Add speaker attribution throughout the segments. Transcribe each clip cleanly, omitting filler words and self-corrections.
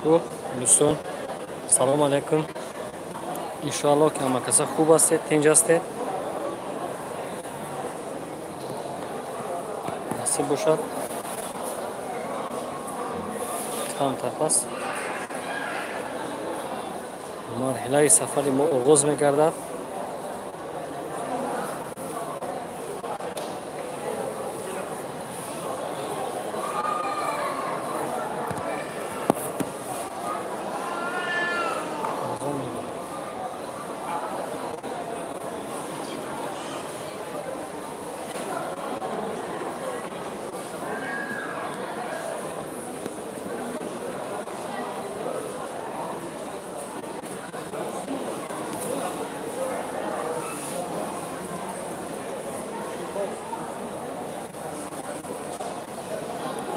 Speaker 1: Хуб, дӯстон, салом алайкум. Иншоаллоҳ, ки ҳама каса хуб ҳастед, тинҷ ҳастед. Насиб бошад. Камтар пас марҳилаи сафари мо оғоз мегардад.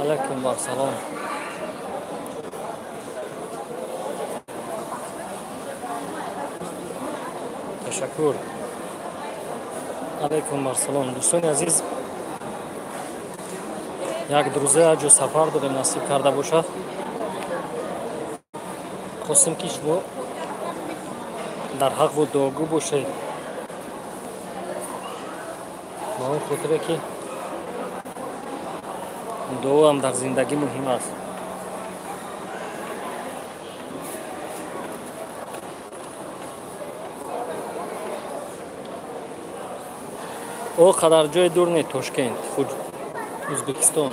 Speaker 1: Алайкум ассалом. Ташаккур. Алайкум ассалом. Дӯстони азиз, як рӯза ҷо сафар дорем, насиб карда бошад. Хостем, ки шумо дар ҳаққу дуогӯ бошед. Ба он хотире ки дуоам дар зиндагӣ муҳим аст. О қадар ҷои дур не, Тошкент, Ӯзбекистон.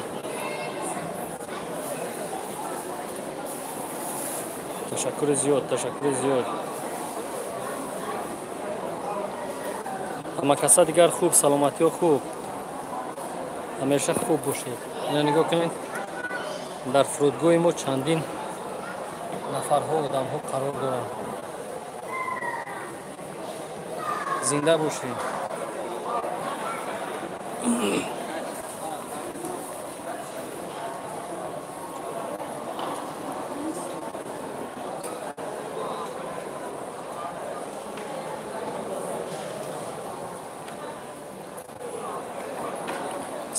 Speaker 1: Ташаккури зиёд, ташаккури зиёд. Ҳама каса дигар хуб, саломатиҳо хуб, ҳамеша хуб бошед. Ина нигоҳ кунед, дар фурудгоҳи мо чандин нафарҳо, одамҳо қарор доранд. Зинда бошед.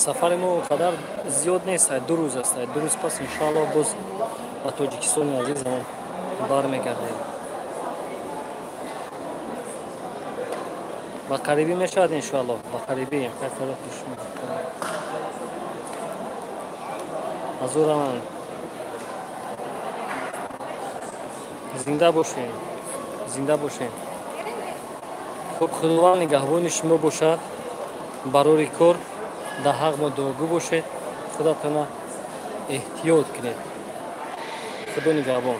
Speaker 1: Сафари мо қадар зиёд нест, 2 рӯз аст. 2 рӯз пас, иншоаллоҳ, боз ба Тоҷикистони азизамон бармегардем. Ба қарибӣ мешавад, иншоаллоҳ, ба қарибӣ. Ҳазураман. Зинда бошем, зинда бошем. Хуб, Худованд нигаҳбони шумо бошад. Барори кор, дар ҳақ мо дуогӯ бошед, худатона эҳтиёт кунед. Худо нигаҳбон.